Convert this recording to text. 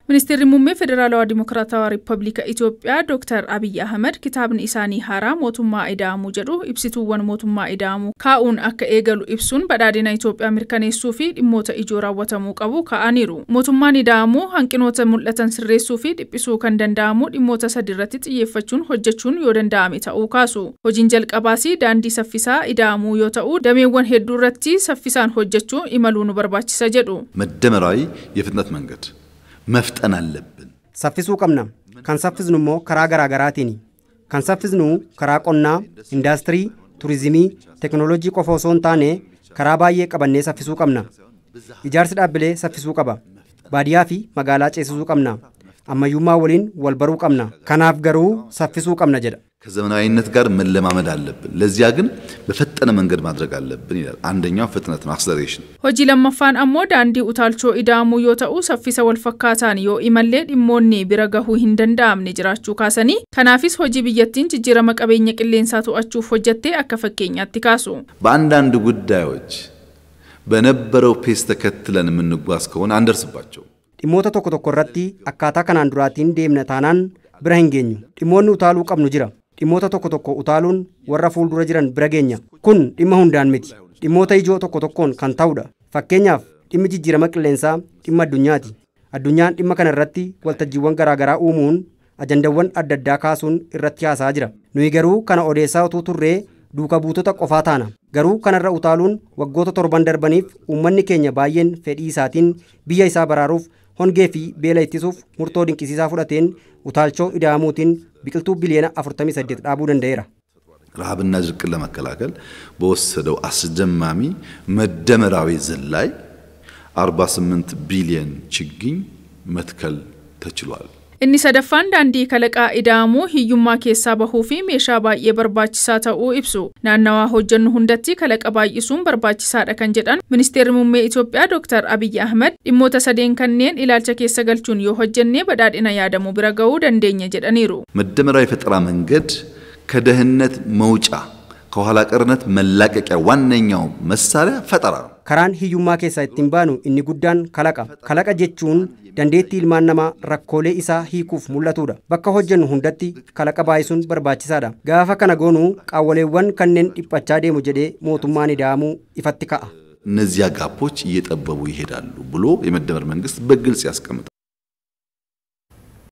Ministeerri Muummee Federaalawaa Dimokiraatawaa Riippaabilika Itoophiyaa Dr. Abiyyi Ahmad kitaabni isaanii haaraa Mootummaa Ida'amuu jedhu ibsituuwwan mootummaa ida'amuu kaa'uun akka eegalu ibsuun badhaadhina Itoophiyaa mirkaneessuu fi dhimmoota ijoo raawwatamuu qabu kaa'aniiru. Mootummaan ida'amuu hanqinoota mul'atan sirreessuu fi dhiphisuu kan danda'amu dhimmoota sadi irratti xiyyeeffachuun hojjechuun yoo danda'ame ta'uu kaasu. Hojiin jalqabaas daandii saffisaa ida'amuu yoo ta'u, dameewwan hedduu irratti saffisaan hojjechuu imaluu nu barbaachisa jedhu. መደመራዊ የፍጥነት መንገድ መፍጠን አለብን። Saffisuu qabna. Kan saffisnu immoo karaa garaa garaatiini. Kan saffisnu karaa qonnaa, indaastirii, turizimii, teknooloojii qofa osoo hin taane karaa baay'ee qabannee saffisuu qabna. Ijaarsi dhaabbilee saffisuu qaba. Baadiyyaa fi magaalaa ceesisuu qabna. Ammayyummaa waliin wal baruu qabna. Kanaaf garuu saffisuu qabna jedha. ከዘመናዊነት ጋር መለማመድ አለብን። ለዚያ ግን በፈጠነ መንገድ ማድረግ አለብን ይላል። አንደኛው ፍጥነት ነው፣ አክሰለሬሽን። Hojii lammaffaan ammoo daandii utaalchoo ida'amuu yoo ta'u, saffisa wal fakkaataan yoo imallee dhimmoonni bira gahuu hin danda'amne jiraachuu kaasanii, kanaafis hojii biyyattiin jijjiirama qabeenya qilleensaa to'achuuf hojjattee akka fakkeenyaatti kaasu. በአንዳንድ ጉዳዮች በነበረው ፔስ ተከትለን የምንጓዝ ከሆነ አንደርስባቸውም። Dhimmoota tokko tokko irratti akkaataa kanaan duraatiin deemna taanaan bira hin geenyu. Dhimmoonni utaaluu qabnu jira. Dhimmoota tokko tokko utaaluun warra fuuldura jiran bira geenya. Kun dhimma hundaan miti. Dhimmoota ijoo tokko tokkoon kan ta'udha. Fakkeenyaaf, dhimmi jijjiirama qilleensaa dhimma addunyaati. Addunyaan dhimma kana irratti waltajjiiwwan garaagaraa uumuun ajandawwan adda addaa kaasuun irratti haasa'aa jira. Nuyi garuu kana odeessaa utuu turree duuka buutota qofaa taana. Garuu kanarra utaaluun waggoota 7 darbaniif uummanni keenya baay'een fedhii isaatiin biyya isaa baraaruuf, hongee fi beela ittisuuf murtoo dinqisiisaa fudhateen utaalchoo ida'amuutiin biqiltuu biliyoona 48 dhaabuu danda'eera. ረሃብና ድርቅን ለመከላከል በወሰደው አስደማሚ መደመራዊ ዝላይ 48 ቢሊዮን ችግኝ መትከል ተችሏል። Inni sadaffaan daandii kalaqaa ida'amuu hiyyummaa keessaa bahuu fi meeshaa baay'ee barbaachisaa ta'uu ibsu. Naannawaa hojjennu hundatti kalaqa baay'isuun barbaachisaadha kan jedhan Ministeerri Muummee Itoophiyaa Dr. Abiyyi Ahmad, dhimmoota sadeen kanneen ilaalcha keessa galchuun yoo hojjenne badhaadhina yaadamu bira gahuu dandeenya jedhaniiru. መደመራዊ የፈጠራ መንገድ ከድህነት መውጫ፣ ከኋላ ቀርነት መላቀቂያ ዋነኛው መሳሪያ ፈጠራ ነው። Karaan hiyyummaa keessaa ittiin baanu inni guddaan kalaqa. Kalaqa jechuun dandeettii ilmaan namaa rakkoolee isaa hiikuuf mul'atudha. Bakka hojjennu hundatti kalaqa baay'isuun barbaachisaadha. Gaafa kana goonuu qaawwaleewwan kanneen dhiphachaa deemu jedhee mootummaan ida'amuu ifatti ka'a. እነዚያ ጋፖች እየጠበቡ ይሄዳሉ ብሎ የመደመር መንግስት በግልጽ ያስቀምጣል።